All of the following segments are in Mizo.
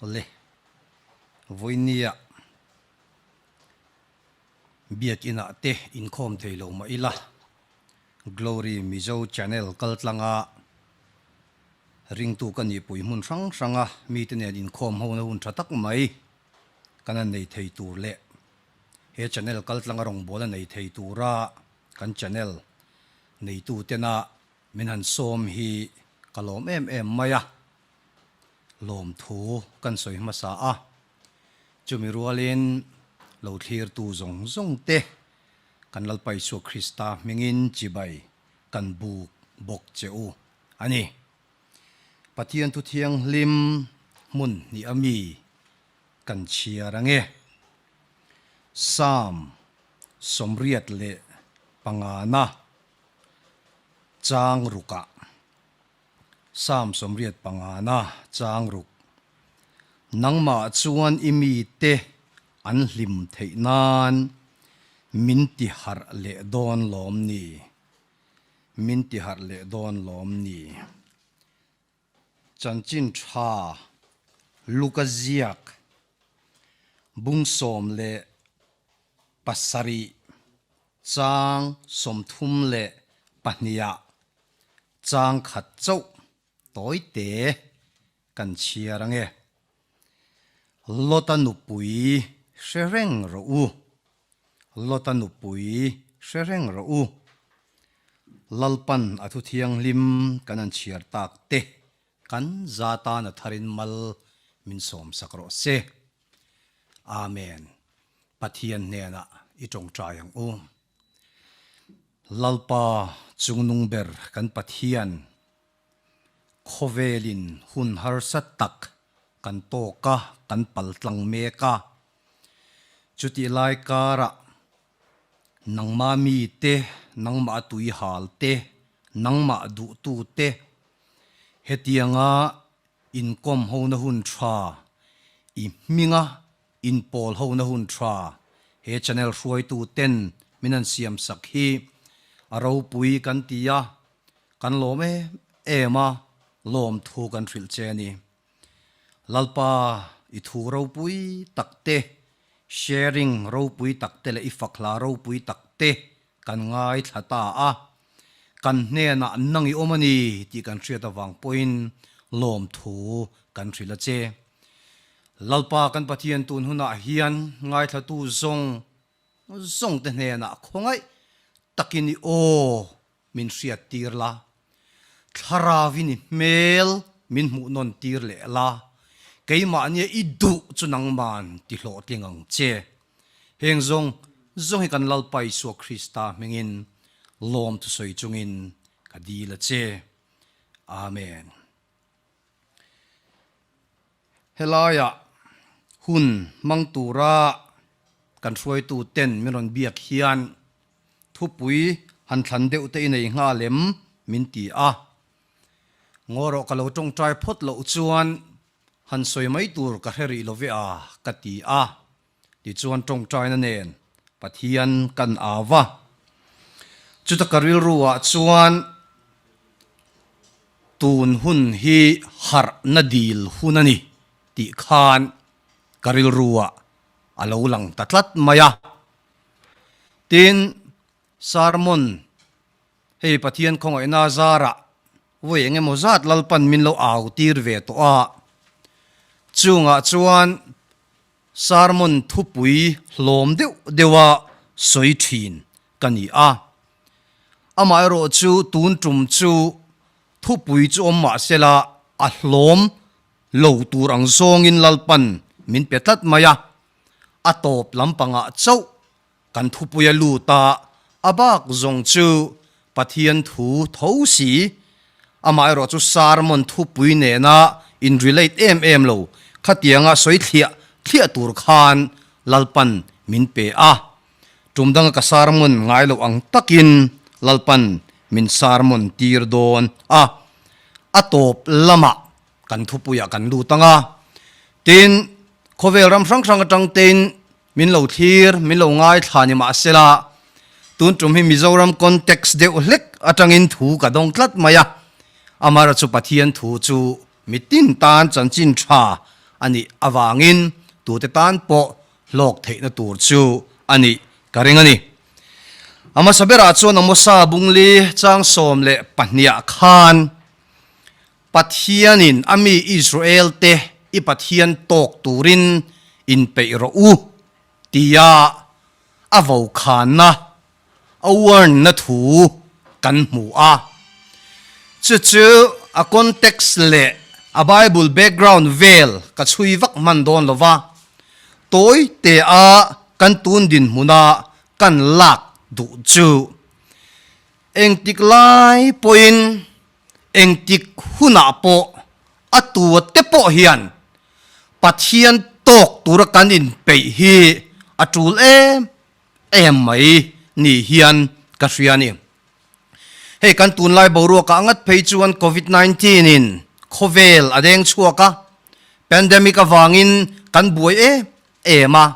Awle, vawinia biakinah te inkhawm thei lo mah ila, Glory Mizo Channel kaltlanga ringtu ka nihpui hmun hrang hranga mite nen inkhawm hona hun tha tak mai kan han nei thei tur leh he channel kaltlanga rawngbawlna nei thei tura kan channel neitu tena min han sawm hi ka lawm em em mai a, lawmthu kan sawi hmasa a, chumi rualin lo thlirtu zawng zawng te kan Lalpa Isua Krista hmingin chibai kan buk bawk che u a ni. Pathian thu thianghlim hmun hnih a mi kan chhiar ange. Psalm 85na chang rukah Psalm 85na chang ruk Nangmah chuan i mite an hlim theih nan min ti harh leh dawn lawm ni? Min ti harh leh dawn lawm ni? Chanchin tha Luka ziak bung 17 chang 32ah chang khat chauh tawi te kan chhiar ange. Lota nupui hre reng rawh u. Lota nupui hre reng rawh u. Lalpan a thu thianghlim kan an chhiar tak te kan za tan a tharin mal min sawmsak rawh se. Amen. Pathian hnenah i tawngtai ang u. Lalpa chungnung ber kan Pathian khawvelin hun harsa tak kan tawk a, kan pal tlang mek a. Chutih lai karah nangmah mite, nangmah tuihal te, nangmah duhtu te hetianga inkawm hona hun tha i hminga inpawl hona hun tha he channel hruaitu ten min han siam sak hi a ropui kan ti a, kan lawm em em a, lawmthu kan hrilh che a ni. Lalpa i thu ropui tak te, sharing ropui tak te leh i fakhla ropui tak te kan ngaithla ta a, kan hnenah nang i awm a ni tih kan hriat avang pawhin lawmthu kan hrilh a che. Lalpa kan Pathian tun hunah hian ngaithlatu zawng zawng te hnenah khawngaih takin i aw min hriat tir la, thlarauin i hmel min hmuh nawn tir leh la, keimahnia i duh chu nangman ti hlawhtling ang che. Heng zawng zawng hi kan Lalpa Isua Krista hmingin lawm thusawi chungin ka dil a che. Amen. Helaiah hun hmang tura kan hruaitu ten min rawn biak hian thupui han thlan deuh te i nei nghal em min ti a. Ngaw rawh ka lo tawngtai phawt loh chuan han sawi mai tur ka hre rih lo ve a ka ti a. Tichuan tawngtaina nen Pathian kan au va. Chuta ka rilruah chuan tun hun hi harhna dil hun a ni tih khan ka rilruah a lo lang ta tlat mai a. Tin, sermon hei Pathian khawngaihna zarah vawi eng emaw zat Lalpan min lo au tir ve tawh a, chungah chuan Sermon thupui hlawm deuh deuha sawi thin ka ni a. Amaherawh chu tun tum chu thupui chu awm mah sela a hlawm lo tur ang zawngin Lalpan min pe tlat mai a, a tawp lampangah chauh Kan thupui a lut a, a bak zawng chu Pathian thu tho si. Amaherawh chu sermon thupui nena in relate em em lo, khatianga sawi thliah thliah tur khan Lalpan min pe a. Tum danga ka sermon ngai loh ang takin Lalpan min sermon tir dawn a. A tawp lamah kan thupuiah kan lut ang a. Tin, khawvel ram hrang hrang atang tein Min lo thlir, min lo ngaithla ni mahsela, tun tum hi Mizoram context deuh hlek atangin thu ka dawng tlat mai a. Amara chu Pathian thu chu mitin tan chanchin tha a nih avangin tute tan pawh hlawk theihna tur chu a nih ka ring a ni. A hmasa berah chuan Amosa bungli chang 12 ah khan Pathianin a mi Israel-te i Pathian tawk turin inpeih rawh u tia a vokhanna, a warn-na thu kan hmu a. Chu chu a context leh a Bible background vel ka chhui vak hman dawn lo va, tawi tea kan tun dinhmuna kan lak duh chu engtik lai pawhin Engtik hunah pawh a tua te pawh hian Pathian tawk tura kan inpeih hi a tul em em mai ni hian ka hria a ni. Hei kan tunlai boruakah ngat phei chuan Covid 19 in khawvel a deng chhuak a, pandemic avangin kan buai em em a.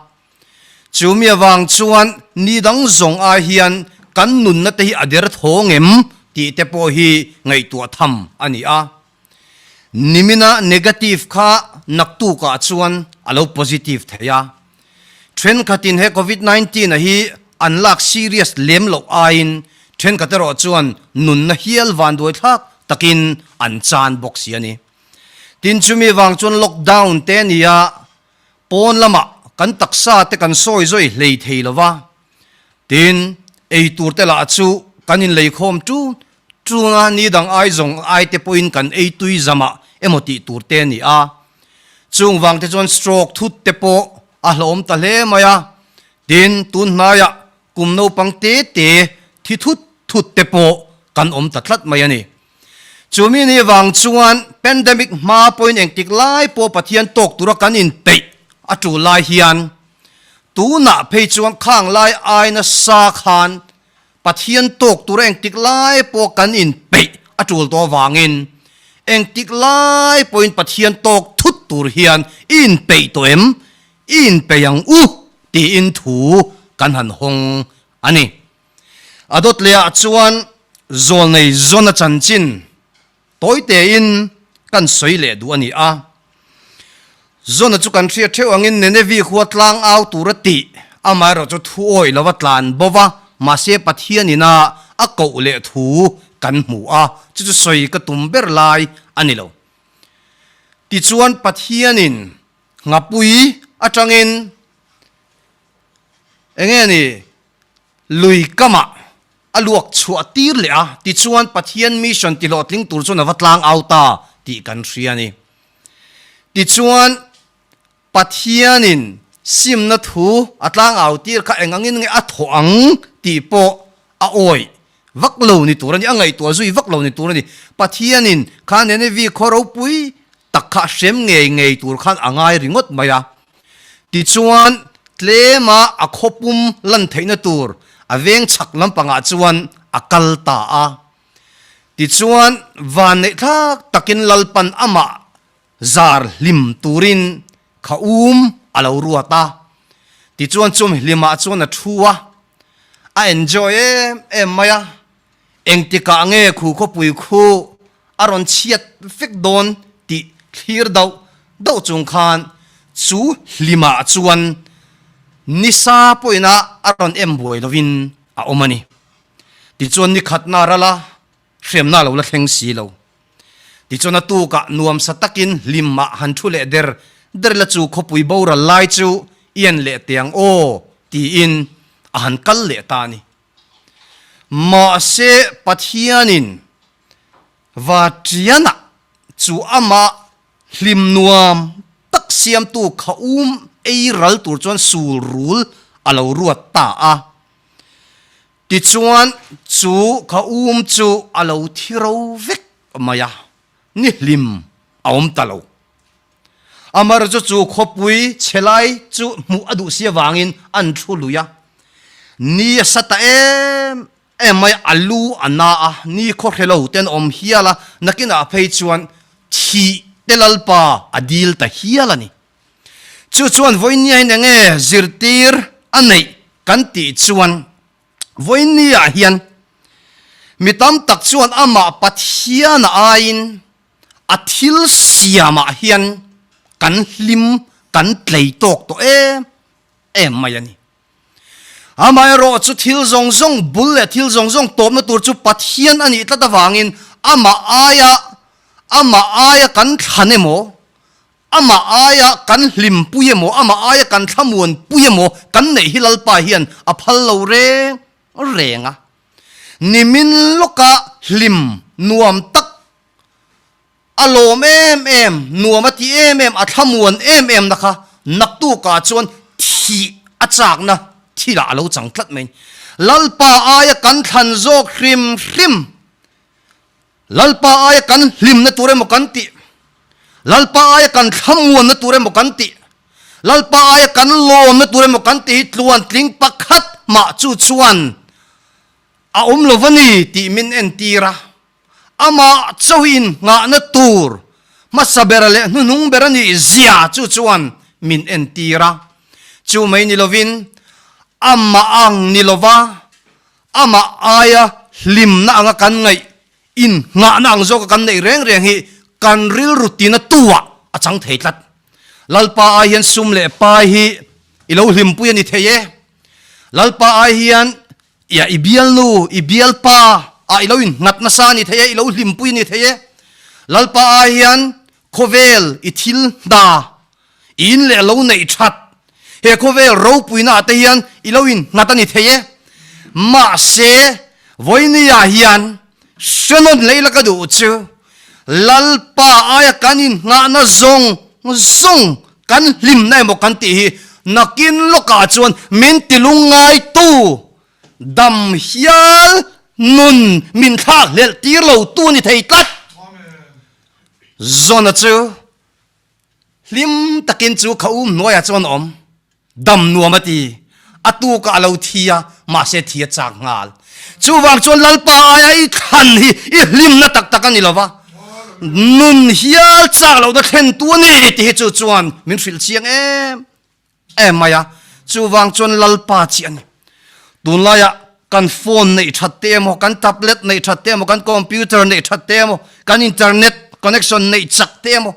Chumi avang chuan ni dang zawng ai hian kan nunna te hi a der tho ngem tih te pawh hi ngaihtuah tham a ni a. Nimina negative kha naktukah chuan a lo positive thei a. Thenkhatin he Covid 19 a hi an lak serious lem loh aiin thenkhat erawh chuan nunna hial vanduai thlak takin an chan bawk si a ni. Tin chumi vang chuan lockdown te a ni a, Pawn lamah kan taksa te kan sawi zawi hlei thei lo va, tin, ei tur te lah chu kan inleikhawm tun tun a, ni dang ai zawng ai te pawhin kan ei tui zamah emaw tih tur te a ni a. Chung vang te chuan stroke thut te pawh a hlawm ta hle mai a, tin, tun hnaiah kum naupang te te thi thut thut te pawh kan awm ta tlat mai a ni. Chumi ni vang chuan pandemic hma pawhin engtik lai pawh Pathian tawk tura kan inpeih a tul lai hian tunah phei chuan khang lai ai nasa khan Pathian tawk tura engtik lai pawh kan inpeih a tul tawh avangin engtik lai pawhin Pathian tawk thut tur hian i inpeih tawh em? I inpeih ang u tiin thu kan han hawng a ni. A dawt lehah chuan zawlnei zawna chanchin tawi tein kan sawi leh duh a ni a. Zawna chu kan hriat theuh angin Nenevi khua tlang au tur a tih, amaherawh chu thu awih lova tlan bo va, mahse Pathian ina a koh leh thu kan hmu a, chu chu sawi ka tum ber lai a ni lo. Tichuan Pathianin nghapui atangin enge ni? Lui kamah a luak chhuah tir leh a, tichuan Pathian mission tihlawhtling tur chuan a va tlang au ta tih kan hria a ni. Tichuan Pathianin simna thu a tlang au tir kha eng angin nge a thawh ang tih pawh a awih vak lo ni tur a ni, a ngaihtuah zui vak lo ni tur a ni. Pathianin kha Nenevi khaw ropui tak kha hrem ngei ngei tur khan a ngai ringawt mai a. Tichuan, tlema a khawpum lan theihna tur a veng chhak lampangah chuan a kal ta a. Tichuan, vanneih thlak takin Lalpan amah zar hlim turin kha um a lo ruat a. Tichuan chumi hlimah chuan a thu a, a enjoy em em mai a. Engtikah nge khu khawpui khu a rawn chhiat vek dawn tih thlir dauh dauh chung khan chu hlimah chuan nisa pawhin a a rawn em buai lovin a awm a ni. Tichuan ni khatna ral a, hremna a lo la thleng si lo. Tichuan a tukah nuamsa takin hlimah han thu leh der der la chu khawpui boral lai chu i en leh teh ang aw tiin a han kal leh ta a ni. Mahse Pathianin Vatriana chu amah hlim nuam tak siamtu kha um ei ral tur chuan sul rul a lo ruat ta a. Tichuan chu kha um chu a lo thi ro vek mai a, ni hlim a awm ta lo. Amar chu chu khawpui chhe lai chu hmuh a duh si avangin an thu lui a. Ni a sa ta em em mai a, a lu a na a, ni khaw hre lo ten awm hial a, nakinah phei chuan thih te Lalpa a dil ta hial a ni. Chu chuan vawinia hian enge zirtir a neih kan tih chuan vawinia hian mi tam tak chuan amah Pathiana aiin A thil siamah hian kan hlim, kan tlei tawk tawh em em mai a ni. Amaherawh chu thil zawng zawng bul leh thil zawng zawng tawpna tur chu Pathian a nih tlat avangin amah aia amah aia kan thlan emaw, amah aia kan hlimpui emaw, amah aia kan thlamuanpui emaw kan neih hi Lalpa hian a phal lo reng reng a. Nimin lawka hlim nuam tak A lawm em em, nuam a ti em em, a thlamuan em em na kha naktukah chuan thih a chakna thilah a lo chang tlat mai. Lalpa aia kan thlan zawk hrim hrim, Lalpa aia kan hlimna tur emaw kan tih, Lalpa aia kan thlamuanna tur emaw kan tih, Lalpa aia kan lawmna tur emaw kan tih hi tluantling pakhat mah chu chuan a awm lo va ni tih min entir a. Amah chauhin nghahna tur hmasa ber leh hnuhnung ber a nih zia chu chuan min entir a. Chu mai ni lovin amah ang ni lova amah aia hlimna anga kan ngaih innghahna ang zawka kan neih reng reng hi kan rilru tina tuah a chang thei tlat. Lalpa ai hian sum leh pai hi i lo hlimpui a ni thei e. Lalpa ai hian Ia, i bialnu, i bialpa ah i lo innghat nasa a ni thei e, i lo hlimpui a ni thei e. Lalpa ah hian khawvel i thil hna, i in leh lo neih that, he khawvel ropuina ah te hian i lo innghat a ni thei e. Mahse, vawiini ah hian hrenawn lei la ka duh chu, Lalpa aia kan innghahna zawng zawng kan hlimna emaw kan tih hi nakin lawkah chuan min tilung ngaitu dam hial nun min thlak hlelh tir lo tu a ni thei tlat. Zona chu Hlim takin chu kha um hnuaiah chuan a awm. Dam nuam a ti. A tukah a lo thi a, mahse thi a chak nghal. Chuvang chuan Lalpa aia i thlan hi i hlimna tak tak a ni lo va, nun hial chak lohna thlentu a ni tih hi chu chuan min hrilh chiang em em mai a. Chuvang chuan Lalpa chiah a ni. Tunlaiah kan phone neih that te emaw, kan tablet neih that te emaw, kan computer neih that te emaw, kan internet connection neih chak te emaw,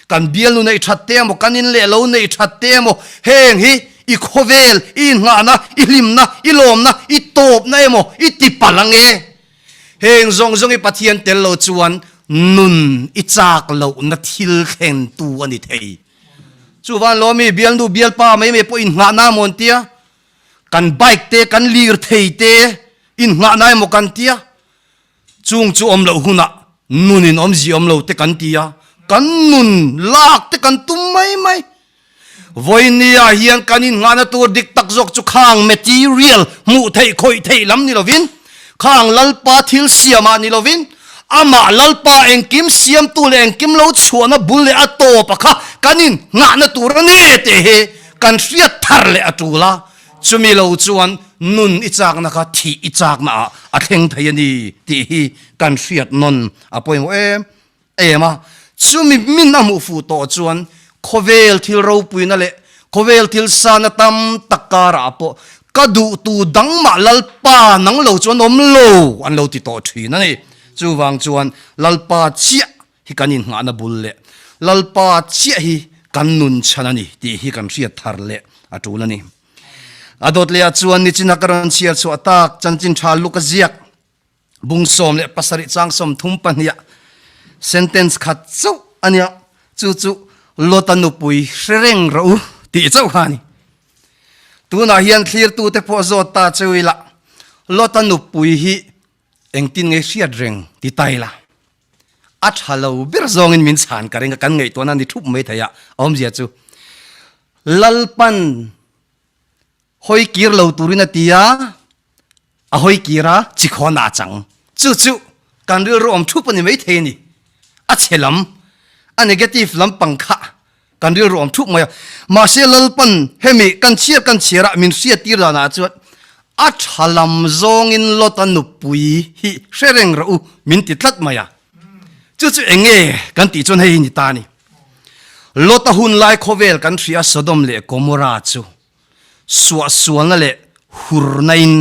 Kan bialnu neih that te emaw, kan in leh lo neih that te emaw, heng hi i khawvel, i inngahna, i hlimna, i lawmna, i tawpna emaw i ti palh ang e. Heng zawng zawng i Pathian tel lo chuan nun i chak lohna thil thlentu a ni thei. Chuvan lawmi bialnu bialpa mai mai pawh innghahna emaw an tia, kan bike te, kan lirthei te innghahna emaw kan tia, Chung chu awm loh hunah nun in awmzia awm lo te kan ti a, kan nun lak te kan tum mai mai. Vawinia hian kan innghahna tur dik tak zawk chu khang material hmuh theih khawih theih lam ni lovin, khang Lalpa thil siamah ni lovin, amah Lalpa engkim siamtu leh engkim lo chhuahna bul leh a tawpa kha kan innghahna tur a ni tih hi kan hriat thar leh a tul a. Chumi lo chuan nun i chakna kha thih i chakna ah a thleng thei a ni tih hi kan hriat nawn a pawimawh em em a. Chumi min a hmuh fuh tawh chuan khawvel thil ropuina leh khawvel thil sana tam tak karah pawh ka duhtu dangmah Lalpa nang lo chuan awm lo an lo ti tawh thin a ni. Chuvang chuan Lalpa chiah hi kan innghahna bul leh Lalpa chiah hi kan nun chhan a ni tih hi kan hriat thar leh a tul a ni. A dawt leh ah chuan nichina ka rawn chhiar chhuah tak chanchin tha luk a ziak bung 17 chang 32 ah sentence khat chauh a nia, chu chu Lota nupui hre reng rawh u tih chauh kha a ni. Tunah hian thlirtute pawh zawt ta cheu ila Lota nupui hi engtin nge hriat reng ti ta ila. A tha lo ber zawngin min chhan ka ring a, kan ngaihtuahna ni thup mai thei a, a awmzia chu Lalpan hawi kir lo turin a ti a, a hawi kir a, chikhawn a chang. Chu chu kan rilru awm thup a ni mai thei a ni. A chhe lam, a negative lampang kha Kan rilru awm thup mai a. Mahse Lalpan hemi kan chhiar kan chhiar a min hriat tir danah chuan a tha lam zawngin Lota nupui hi hre reng rawh u min ti tlat mai a. Chu chu eng nge kan tih chuan hei hi ni ta a ni. Lota hun lai khawvel kan hria Sodom leh Gomorrah chu suahsualna leh hurna in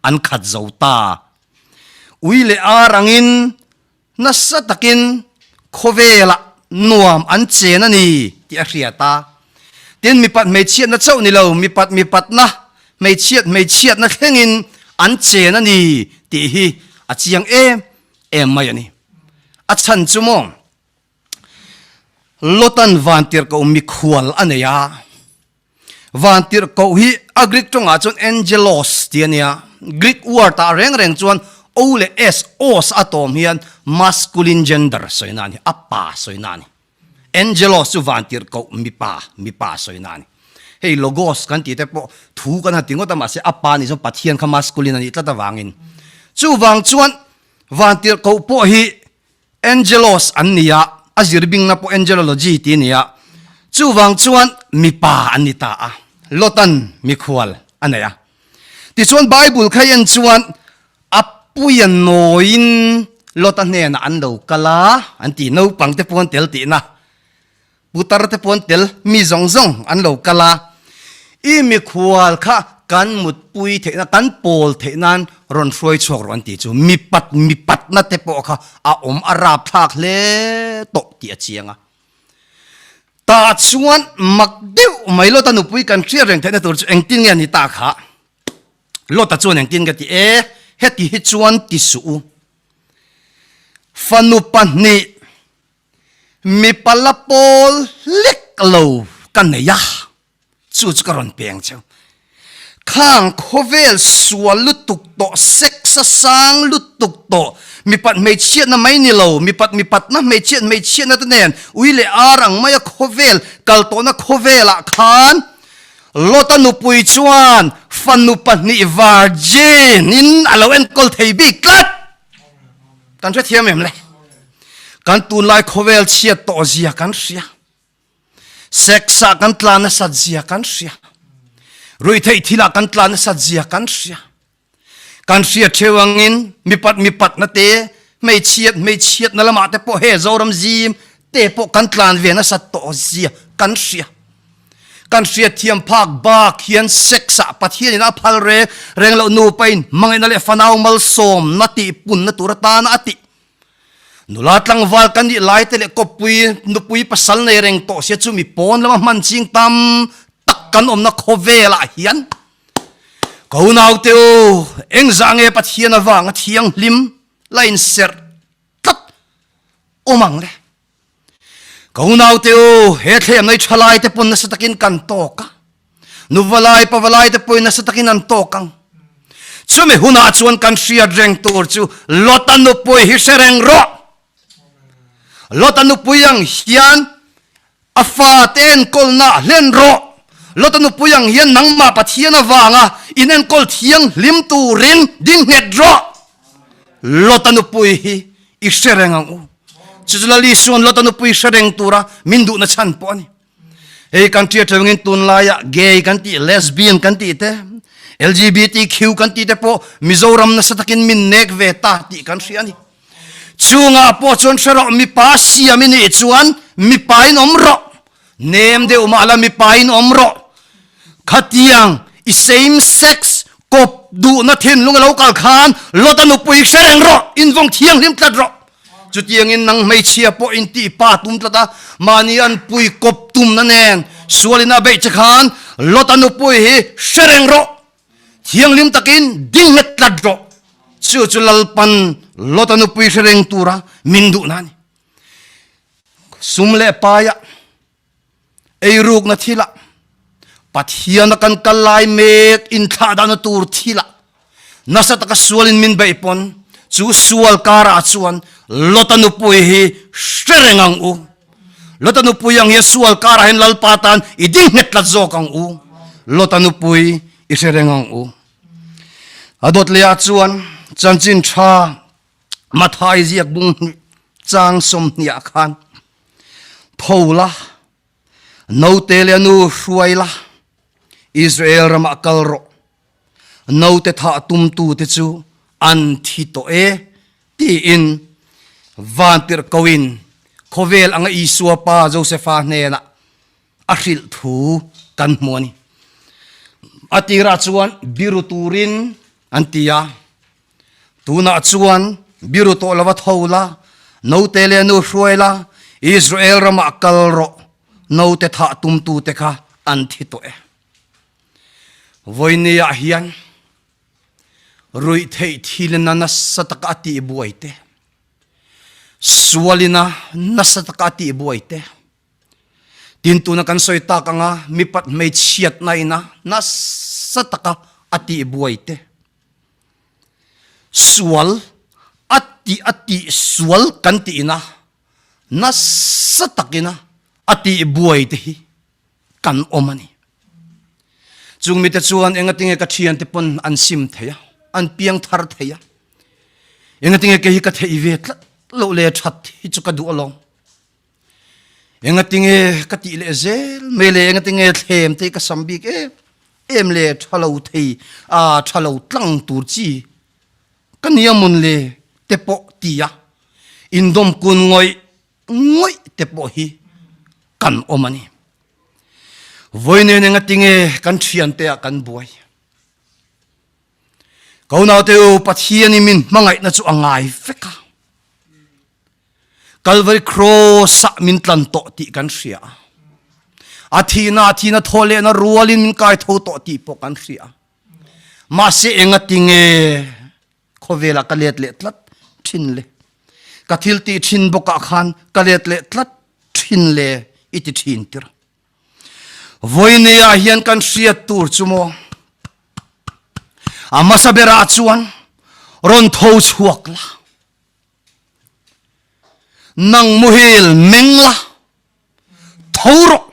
an khat zo ta. Ui leh ar angin Nasa takin khawvelah nuam an chen a ni tih a hriat a. Tin, mipat hmeichhiatna chauh ni lo, mipat mipatna, hmeichhiat hmeichhiatna thlengin an chen a ni tih hi a chiang em em mai a ni. A chhan chu maw? Lotan vantirhkoh mikhual a nei a. Vantirhkoh hi a Greek tawngah chuan angelos tih a nia. Greek word ah reng reng chuan o leh s, os, a tawm hian masculine gender sawina a ni, a pa sawina a ni. Angelos chu vantirhkoh mipa, mipa sawina a ni. Hei logos kan tih te pawh thu kan han ti ngawt a mahse a pa nih chuan Pathian kha masculine a nih tlat avangin. Chuvang chuan vantirhkoh pawh hi Angelos an ni a, a zir bingna pawh Angelology tih a ni a. Chuvang chuan mipa an ni ta a, Lotan mikhual a nei a. Tichuan Bible kha en chuan a puia nawiin Lota hnenah an lo kal a, an ti, naupang te pawh an tel tihna. Putar te pawh an tel, mi zawng zawng an lo kal a, I mikhual kha kan mutpui theih nan, kan pawl theih nan rawn hruai chhuak rawh an tih chu mipat mipatna te pawh kha a awm a rapthlak hle tawh tih a chiang a. Tah chuan mak deuh mai Lota nupui kan hriat reng theihna tur chu engtin nge a ni ta kha? Lota chuan engtin ka ti e, heti hi chuan ti suh u. Fanu pahnih Mipa la pawl hlek lo ka nei a, chu chu ka rawn peng cheu. Khang khawvel sual lutuk tawh, sex a sang lutuk tawh, mipat hmeichhiatna mai ni lo, mipat mipatna hmeichhiat hmeichhiatna te nen ui leh ar ang maia khawvel kal tawhna khawvelah khan Lota nupui chuan fanu pahnih virgin in a lo enkawl thei bik tlat. Kan hrethiam em le? Kan tunlai khawvel chhiat tawh zia kan hria. Sex ah kan tla nasat zia kan hria. Ruihtheih thil ah kan tla nasat zia kan hria. Kan hria theu angin mipat mipat na te, hmeichhiat hmeichhiat na lamah te pawh he Zoram zim te pawh kan tlan ve nasat tawh zia kan hria. Kan hriatthiam phak bak hian sex ah Pathian in a phal reng reng loh nupa in hmangaihna leh fanau malsawmna tih punna tur atana a tih. Nula tlangval kan nih lai te leh kawppui nupui pasal nei reng tawh sia chu mi pawn lama hman ching tam tak kan awmna khawvel ah hian ka unaute u engzah nge Pathian avanga thianghlim la inserh tlat awm ang le. Ka unaute u, he thlemna i tha lai te pawn nasa takin kan tawk a, nuva lai, pava lai te pawhin nasa takin an tawk ang. Chumi hunah chuan kan hriat reng tur chu Lota nupui hi hre reng rawh. Lota nupui ang hian A fate enkawlna hlen rawh. Lota nupui ang hian nangmah Pathian avanga in enkawl thianghlim turin ding nghet rawh. Lota nupui hi i hre reng ang u. Chu chu Lal Isua'n Lota nupui hre reng tura min duhna chhan pawh a ni. Hei kan hriat rengin tunlaiah gay kan tih, lesbian kan tih te, LGBTQ kan tih te pawh Mizoram nasa takin min nek ve ta tih kan hria a ni. Chungah pawh chuan hre rawh, mipa siam i nih chuan mipa in awm rawh, nem deuh mah la mipa in awm rawh. Khatiang i same sex kawp duhna thinlung a lo kal khan Lota nupui hre reng rawh, invawng thianghlim tlat rawh. Chutiangin nang hmeichhia pawh in tih pa tum tlat a, mahni an pui kawp tumna nen sualin a beih che khan Lota nupui hi hre reng rawh. Thianghlim takin ding nghet tlat rawh. Chu chu Lalpan Lota nupui hre reng tura min duhna a ni. Sum leh paia eirukna thilah, Pathiana kan kal lai mek inthlah dahna tur thilah nasa taka sualin min beih pawn chu sual karah chuan Lota nupui hi hre reng ang u. Lota nupui ang hian sual karah hian Lalpa tan i ding nghet tlat zawk ang u. Lota nupui i hre reng ang u. A dawt leh ah chuan chanchin tha Mathai ziak bung hnih chang 20 ah khan tho la, naute leh a nu hruai la, Israel ramah kal rawh. Naute thah tumtute chu an thi tawh e tiin vantirhkoin khawvel anga Isua pa Josefa hnenah a hrilh thu kan hmu a ni. A tirah chuan biru turin an ti a, tunah chuan biru tawh lova tho la, naute leh nu hruai la, Israel ramah kal rawh, naute thah tumtute kha an thi tawh e. Vawinia hian ruihtheih thilina nasa taka a tihbuai te, sualina nasa taka a tihbuai te, tin tuna kan sawi tak anga mipat hmeichhiatna ina nasa taka a tihbuai te, sual a tih a tih sual kan tihna nasa takina a tihbuai te hi kan awm a ni. Chung mite chuan engatinge ka thiante pawn an sim thei a, an piang thar thei a, engatinge kei hi ka theih ve tlat loh le that hi chu ka duh alawm. Engatinge ka tih leh zel mai le, engatinge thlem te hi ka sam bik em em le, tha lo thei a, tha lo tlang tur chi ka nia mawn le te pawh ti a, indawm kun ngawih ngawih te pawh hi kan awm a ni. Vawiin engatinge kan thiante ah kan buai? Ko naute u, Pathianin min hmangaihna chu a ngai vek a. Calvary Cross-ah min tlan tawh tih kan hria a. A thihna, a thihna thaw lehna rualin min kai tho tawh tih pawh kan hria a. Mahse engatinge khawvelah ka let leh tlat thin le? Ka thil tih thin bawkah khan ka let leh tlat thin le i ti thin tir. Vawineah hian kan hriat tur chu maw? A hmasa berah chuan rawn tho chhuak la. Nang muhil meng la, tho rawh.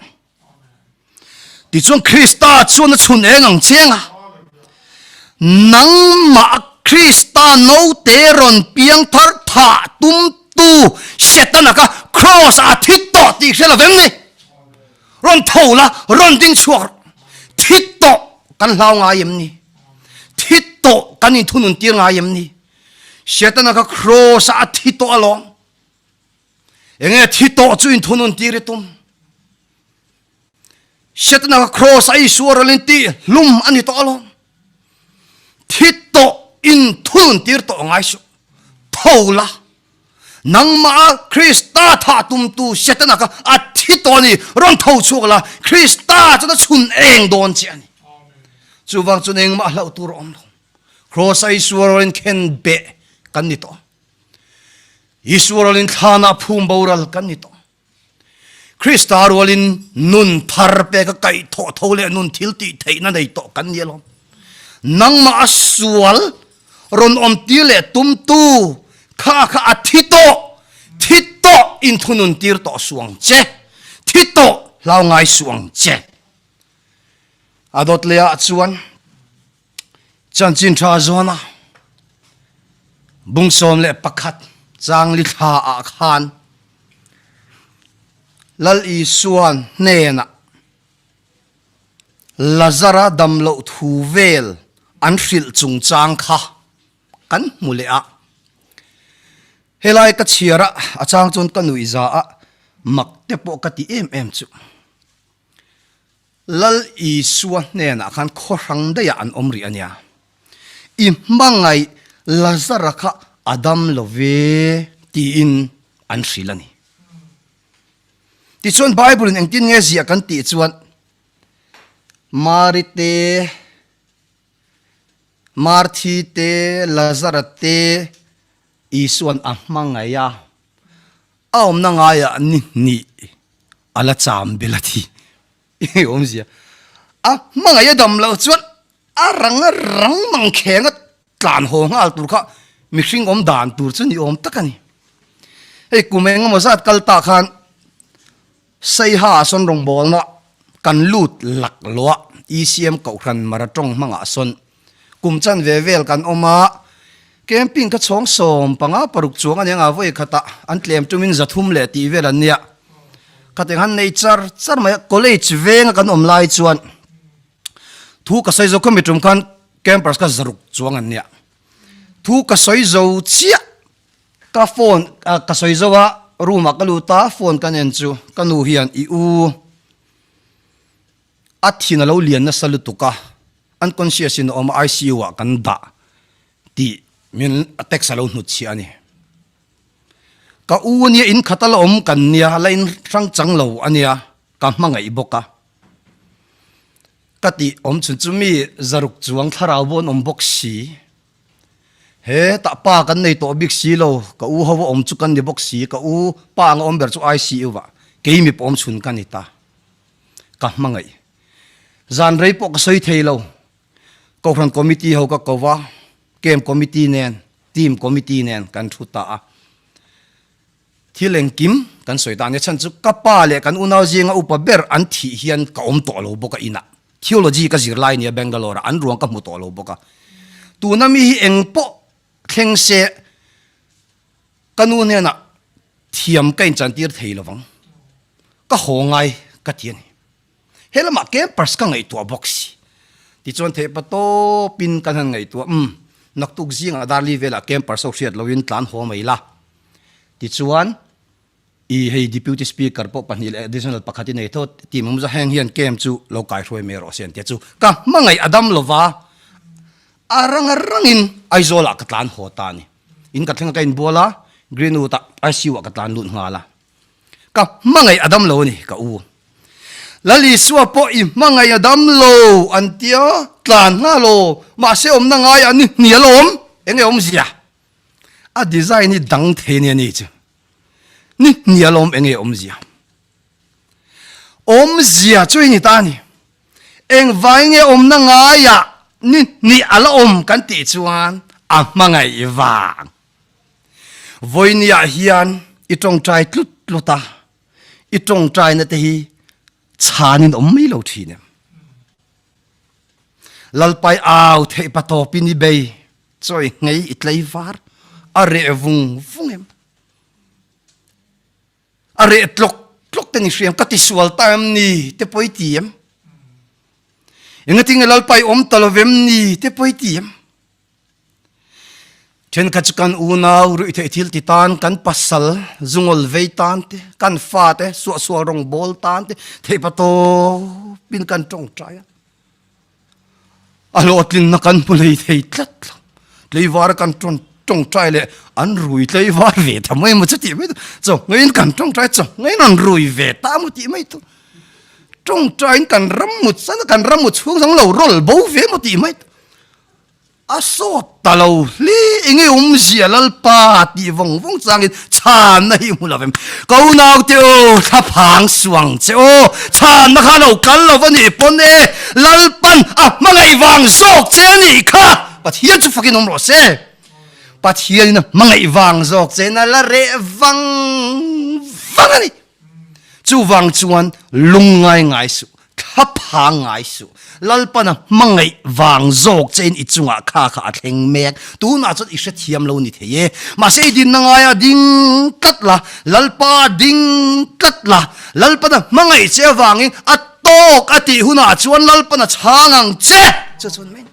Tichuan Krista chuan a chhun eng ang cheng a, nangmah Krista naute rawn piang thar thah tumtu Setana kha kraws ah a thi tawh tih hre lo vem ni? Rawn tho la, rawn ding chhuak rawh. Thi tawh kan hlau ngai em ni? Thi tawh kan inthunun tir ngai em ni? Setana kha kraws ah a thi tawh alawm. Enge thi tawh chu inthunun tir i tum? Setana kha kraws a Isua rawlin tih hlum a ni tawh alawm. Thi tawh inthunun tir tawh ngai suh. Tho la, nangmah Krista thah tumtu Setana kha a thi tawh a ni. Rawn tho chhuak la, Krista chuan a chhun eng dawn che a ni. Chuvang chuan engmah hlauh tur a awm lo. Kraws a Isua rawlin khen beh kan ni tawh. Isua rawlin thlanah phum boral kan ni tawh. Krista rualin nun thar peka kaih thawh tho leh nun thil tih theihna nei tawh kan ni alawm. Nangmah a sual rawn awm tir leh tumtu kha kha a thi tawh, thi tawh inthunun tir tawh suang che, thi tawh hlau ngai suang che. A dawt leh ah chuan Chanchin tha zawna bung 11 changli thla ah khan Lal Isuan hnenah Lazara dam loh thu vel an hrilh chungchang kha kan hmu leh a. Helai ka chhiar a, a chang chuan ka nuihza a, mak te pawh ka ti em em chu. Lal Isua hnenah khan khaw hrang daihah an awm rih a nia. I hmangaih Lazara kha a dam lo ve tiin an hrilh a ni. Tichuan Bible-in engtin nge ziah kan tih chuan Mari te, Marthi te, Lazara te Isua'n a hmangaih a. A awmna ngaiah ni hnih a la cham bel a thi. I awmzia. A hmangaih a dam loh chuan a rang a rang mang kheng a tlan haw nghal tur kha mihring awm dan tur chu ni awm tak a ni. Hei kum eng emaw zat kal ta khan Saiha ah sawn rawngbawlna kan lut lak lo a, ECM Kohhran Mara tawng hmangah sawn kum chan ve vel kan awm a, camping kha chhawng 16 chuang a ni anga vawi khatah an tlem tumin 300 leh tih vel an nia. Khateng han nei char char mai a, college venga kan awm lai chuan thu ka sawi zo khawmi tum khan campers kha 600 chuang an nia. Thu ka sawi zo chiah Ka phone ka sawi zo a, room ah ka lut a, phone ka nen chu ka nu hian i u a thin a lo lian nasa lutuk a, unconscious in a awm a, ICU ah kan dah tih min a text a lo hnut chhiah a ni. Ka u ania in khat a la awm kan nia, la in hrang chang lo ania, ka hmangaih bawk a. Ka tih awm chhun chu mi zaruk chuang thlarau pawh an awm bawk si. He tah pa kan nei tawh bik si lo, ka u ho a awm chu kan ni bawk si, ka u pa anga awm ber chu ICU ah kei mi pawh awm chhun ka ni ta. Ka hmangaih. Zan rei pawh ka sawi thei lo. Kohhran committee ho ka ko va, camp committee nen, team committee nen kan thu ta a. Thil engkim kan sawi ta a nia, chhan chu ka pa leh kan unau zinga upa ber an thih hian ka awm tawh lo bawk a inah. Theology ka zir lai nia Bangalore ah an ruang ka hmu tawh lo bawk a. Tuna mi hi eng pawh thleng se ka nu hnenah thiam ka inchantir thei lo vang. Ka haw ngai ka ti a ni. He lamah campers ka ngaihtuah bawk si. Tichuan theihpa tawpin kan han ngaihtuah, umm, naktuk zingah Darli velah campers ho hriat loin tlan haw mai la. Tichuan, i hei Deputy Speaker pawh pahnih leh Additional pakhat i nei tho tih mawm zawh heng hian camp chu lo kaihruai mai rawh se an tia chu ka hmangaih a dam lova, a rang a rangin Aizawlah ka tlan haw ta a ni. In ka thleng a ka inbual a, Greenwood-ah ICU-ah ka tlan lut nghal a. Ka hmangaih a dam lo a ni, ka u. Lal Isua pawh i hmangaih a dam lo an tia, tlan nghal aw, mahse awmna ngaiah ni hnial awm, eng nge awmzia? A design hi dang thei a nia ni chu. Ni hnial awm eng nge awmzia? Awmzia chu i ni ta a ni. Engvai nge awmna ngaiah ni hnih a la awm kan tih chuan a hmangaih vang. Vawinia hian i tawngtai tlut tlut a, i tawngtaina te hi chhanin awm mai lo thin em? Lalpai au theih pa tawpin i bei, chawi nghei i tlei var, a reh vung vung em? A reh tlawk tlawk te ni hriam, ka tisual ta em ni te pawh i ti em? Engatinge Lalpai awm ta lo vem ni te pawh i ti em? Thenkhat chu kan unau ruih theih thil ti tan, kan pasal zungawl vei tan te, kan fate suahsual rawngbawl tan te theihpa tawpin kan tawngtai a. A hlawhtlinna kan hmu hlei thei tlat lo. Tleivara kan tawngtai leh an rui tleivar ve ta mai maw chu tih mai tur. Chawhngeiin kan tawngtai chawhngeiin an rui ve ta maw tih mai tur. Tawngtaiin kan ram mut san a, kan ram mut chhung zawng lo rawl bo ve maw tih mai tur. A sawt ta lo hle, enge awmzia Lalpa tih vawng vawng changin chhanna hi hmu lovem. Ka unaute aw, thlaphang suang che aw, chhanna kha lo kal lo va nih pawn e, Lalpan a hmangaih vang zawk che a nih kha, Pathian chu fakin awm rawh se. Pathianin a hmangaih vang zawk che in a la reh vang vang a ni. Chuvang chuan lungngai ngai suh, thlaphang ngai suh. Lalpana hmangaih vang zawk chein i chungah kha kha a thleng mek. Tunah chuan i hrethiam lo ni thei e. Mahse i dinna ngaia ding tlat la, Lalpa ding tlat la. Lalpana hmangaih che avangin a tawk a tih hunah chuan Lalpana chhang ang che. Chu chuan mai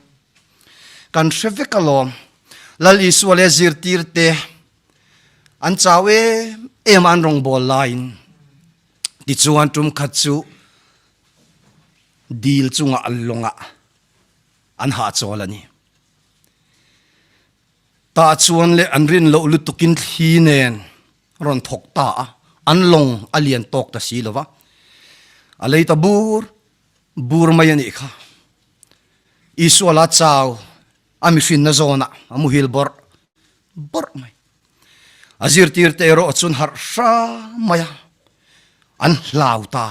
kan hre vek alawm. Lal Isua leh zirtirte An chau em em a an rawngbâwl laiin tichuan tum khat chu dil chungah an lawngah an hahchawl a ni. Tah chuan leh an rin loh lutukin thli nen rawn thawk ta a, an lawng a lian tawk ta si lo va, a lei ta bur bur mai a nih kha. Isua la chau a mihrinna zawnah a muhil bawrh bawrh mai. A zirtirte erawh chuan harh hram mai a, an hlau ta.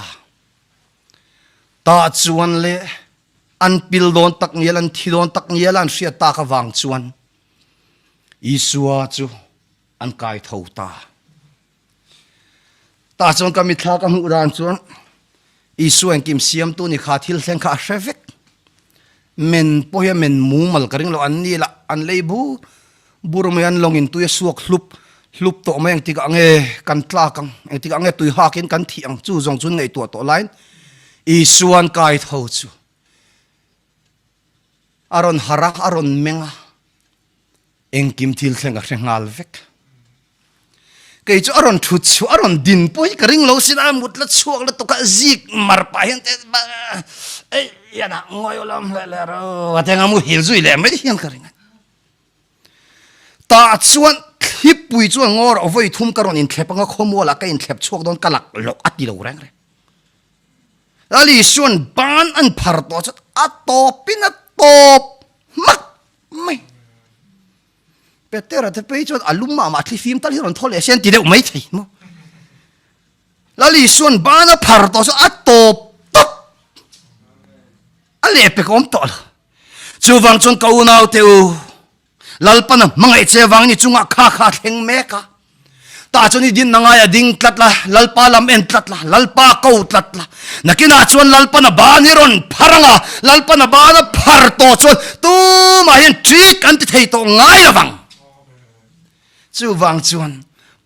Tah chuan leh an pil dawn tak ngial, an thi dawn tak ngial a an hriat tak avang chuan Isua chu an kai tho ta. Tah chuan ka mitthla ka hmuh dan chuan Isua engkim siamtu ni kha thil thleng kha a hre vek. Men pawh hi a men mumal ka ring lo, an ni lah an lei bur bur mai an lawngin tui a suak hlup hlup tawh mai engtikah nge kan tlak ang, engtikah nge tui hakin kan thih ang chu zawng chu an ngaihtuah tawh laiin Isua'n kai tho chu a rawn harh a, a rawn meng a. Engkim thil thleng a hre nghal vek. Kei chu a rawn thut chhuah, a rawn din pawh hi ka ring lo sin a, mut la chhuak lutuk a, zik mar pah hian te ei hian a ngawi lam leh leh ro a tenga muhil zui leh mai hian ka ring a. Tah chuan. Thlipui chuan ngaw rawh vawi thum ka rawn inthlep anga khawmualah ka inthlep chhuak dawn ka lak loh a ti lo reng reng. Lal Isuan ban an phar tawh chuan a tawpin a tawp hmak mai. Petera te phei chuan a lum mah mah thli fim tal hi rawn thaw leh se an ti deuh mai thei maw. Lal Isuan ban a phar tawh chuan a tawp tawp a lehpek awm tawh lo. Chuvang chuan ka unaute u, Lalpan a hmangaih che avangin i chungah kha kha a thleng mek a. Tah chuan i dinna ngai a ding tlat la, Lalpa lam en tlat la, Lalpa ko tlat la. Nakinah chuan Lalpan a ban hi rawn phar ang a, Lalpan a ban a phar tawh chuan tumah hian ṭik an ti thei tawh ngai lo vang. Chuvang chuan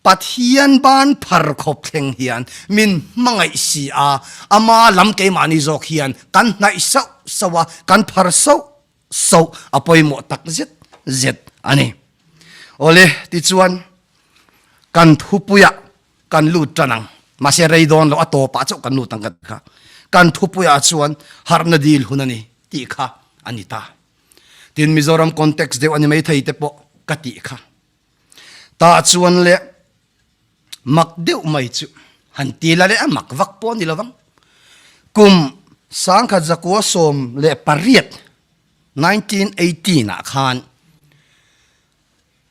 Pathian ban phar khawp thleng hian min hmangaih si a, ama lam keimahni zawk hian kan hnaih sauh sauh a, kan phar sauh sauh a pawimawh tak zet zet a ni. Awle, tichuan kan thupuiah kan lut tan ang, mahse rei dawn loh a tawpah chauh kan lut ang ka ti kha. Kan thupuiah chuan harhna dil hun a ni tih kha a ni ta. Tin, Mizoram context deuh a ni maithei te pawh ka tih kha. Tah chuan leh mak deuh mai chu han ti la leh a mak vak pawh a ni lovang. Kum 1918, 1918 ah khan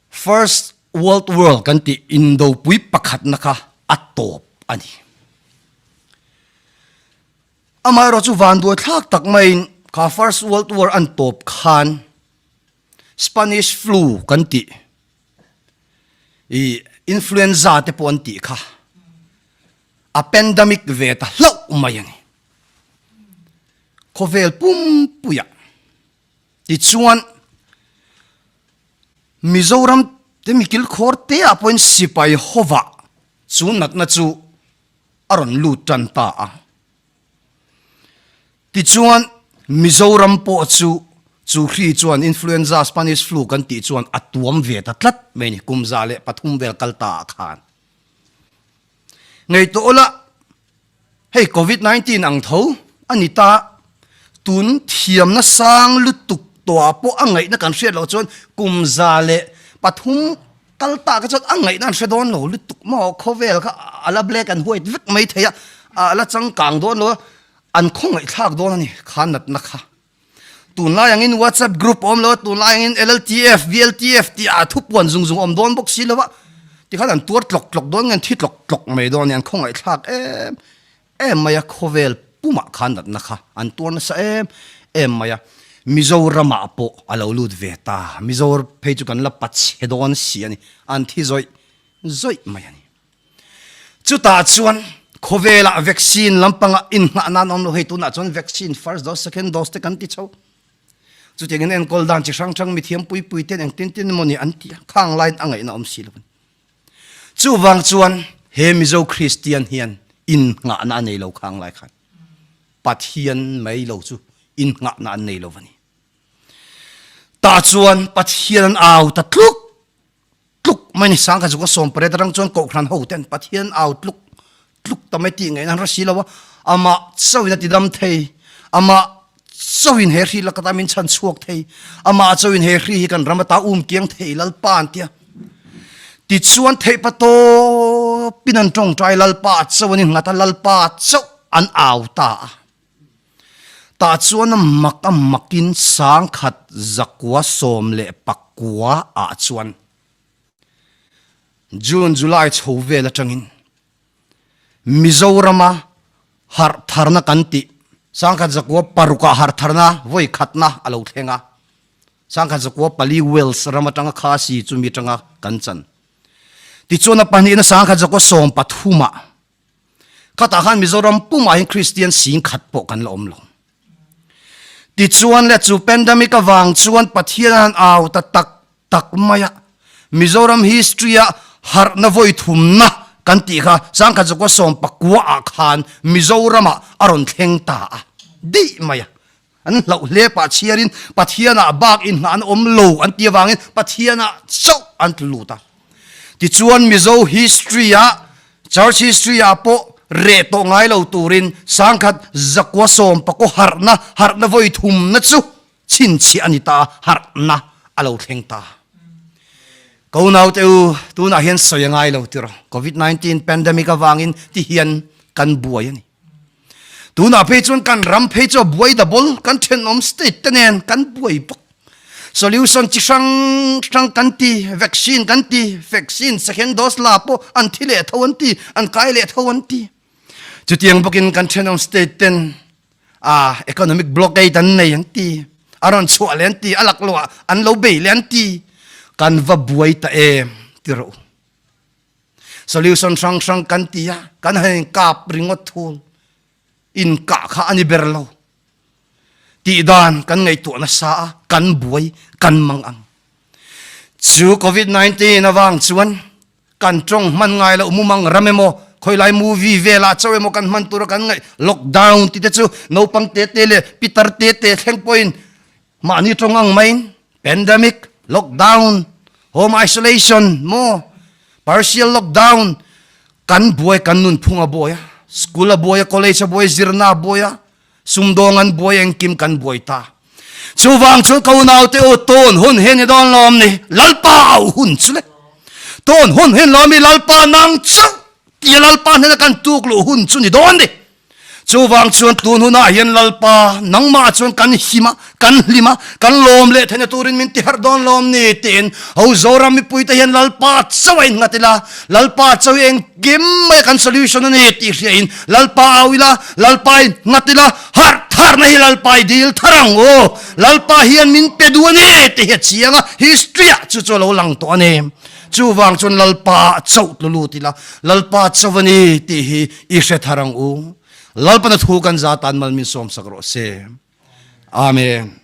First World War kan tih indopui pakhatna kha a tawp a ni. Amaherawh chu vanduai thlak tak maiin kha First World War an tawp khan Spanish flu kan tih i influenza te pawh an tih kha a pandemic ve ta hlauh mai a ni. Khawvel pumpuiah tichuan Mizoram te mi kilkhawr te ah pawhin sipai hovah chu natna chu a rawn lut tan ta a. Tichuan, Mizoram pawh chu chu hri chuan influenza, Spanish flu kan tih chuan a tuam ve ta tlat mai a ni, kum 103 vel kal ta ah khan. Ngaihtuah ula, hei Covid 19 ang tho a ni ta, tun thiamna sang lutuk tawhah pawh a ngaihna kan hriat loh chuan kum 103 Kal tak chuan a ngaihna an hre dawn lo lutuk maw, khawvel kha a la black and white vek mai thei a, a la changkang dawn lo a, an khawngaihthlak dawn a ni kha natna kha. Tunlai angin WhatsApp group a awm lo a, tunlai angin LLTF, VLTF tih ah thupuan zung zung a awm dawn bawk si lo a, tikhan an tuar tlawk tlawk dawn nge an thi tlawk tlawk mai dawn a ni, an khawngaihthlak em em mai a, khawvel pumah khan natna kha an tuar nasa em em mai a, Mizoramah pawh a lo lut ve ta, Mizo phei chu kan la pachhe dawn si a ni, an thi zawih zawih mai a ni. Chutah chuan khawvelah vaccine lampangah inngah nan awm lo, hei tunah chuan vaccine first dose, second dose te kan ti chho, chutiangin enkawl dan chi hrang hrang mithiam pui pui ten engtin tin emaw ni an ti a, khang laiin a ngaihna awm si lo a ni. Chuvang chuan he Mizo Kristian hian innghahna a nei lo khang lai khan Pathian mai lo chu innghahna an nei lo a ni. Tah chuan Pathian an au ta tluk tluk mai ni. Sangkhat zuk a 18 atang chuan Kohhran ho ten Pathian au tluk tluk ta mai tih ngaihna an hre si lo a, amah chauhin a tidam thei, amah chauhin he hri lak ata min chhan chhuak thei, amah chauhin he hri hi kan ram ata um kiang thei Lalpa an tia. Tichuan theihpa tawpin an tawngtai Lalpa chauh an innghat a, Lalpa chauh an au ta a. Tah chuan a mak a makin 1919 ah chuan June, July chho vel atangin Mizorama harh tharna kan tih 1906 ah harh tharna vawi khatna a lo thleng a, 1904 Wales ram atanga Khasi chumi atanga kan chan. Tichuan a pahnihna 1913 ah khatah khan Mizoram pumah hian Kristian singkhat pawh kan la awm lo. Tichuan le chu pandemic avang chuan Pathian a han au ta tak tak mai a, Mizoram history a harhna vawi thumna kan tih kha 1919 ah khan Mizoram ah a rawn thleng ta a, daih mai a, an hlauh hle pah chhiarin Pathian ah bak inhngah an awm lo an ti avangin Pathian ah chauh an tlu lut a. Tichuan Mizo history ah Church history ah pawh reh tawh ngai lo turin 1919 harhna harhna vawi thumna chu Chhinchhiah a ni ta, harhna a lo thleng ta. Ka unaute u, tunah hian sawi a ngai lo tirh Covid 19 pandemic avangin ti hian kan buai a ni. Tunah phei chuan kan ram phei chu a buai double, kan thenawm state te nen kan buai bawk. Solution chi hrang hrang kan ti, vaccine kan ti, vaccine second dose la pawh an thi leh tho an ti, an kai leh tho an ti. Chutiang bawkin kan thenawm state ten a economic blockade an nei an ti, a rawn chhuah leh an ti, a laklawh ah an lo bei leh an ti, kan va buai ta em ti rawh u. Solution hrang hrang kan ti a, kan han inkap ringawt thul, inkah kha a ni ber lo. Tih dan kan ngaihtuah nasa a, kan buai, kan mang ang. Chu Covid 19 avang chuan kan tawng hman ngai loh mumang ram emaw, khawilai movie velah chauh emaw kan hman tura kan ngaih lockdown tih te chu naupang te te leh pitar te te thleng pawhin mahni tawng ang maiin pandemic, lockdown, home isolation maw, partial lockdown kan buai kan nunphung a buai a, school a buai a, college a buai a, zirna a buai a, Sumdawng an buai engkim kan buai ta. Chuvang chu ka unaute u tun hun hi ni dawn lawm ni Lalpa au hun chu le. Tun hun hi lawm i Lalpa nang chauh tia Lalpa hnena kan tuk luh hun chu ni dawn ni. Chuvang chuan tun hunah hian Lalpa nangmah chuan kan him a, kan hlim a, kan lawm leh theihna turin min ti harh dawn lawm ni tiin ho Zoram mipuite hian Lalpa chauh a innghat ila, Lalpa chauh hi engkim mai kan solution a ni tih hriain Lalpa au ila, Lalpa in nghat ila, harh tharna hi Lalpa i dil thar ang u. Lalpa hian min pe duh a ni tih hi a chiang a, history ah chu chu a lo lang tawh a ni. Chuvang chuan Lalpa ah chauh tlu lut ila, Lalpa chauh a ni tih hi i hre thar ang u. Lalpana thu kan za tan mal min sawmsak rawh se. Amen.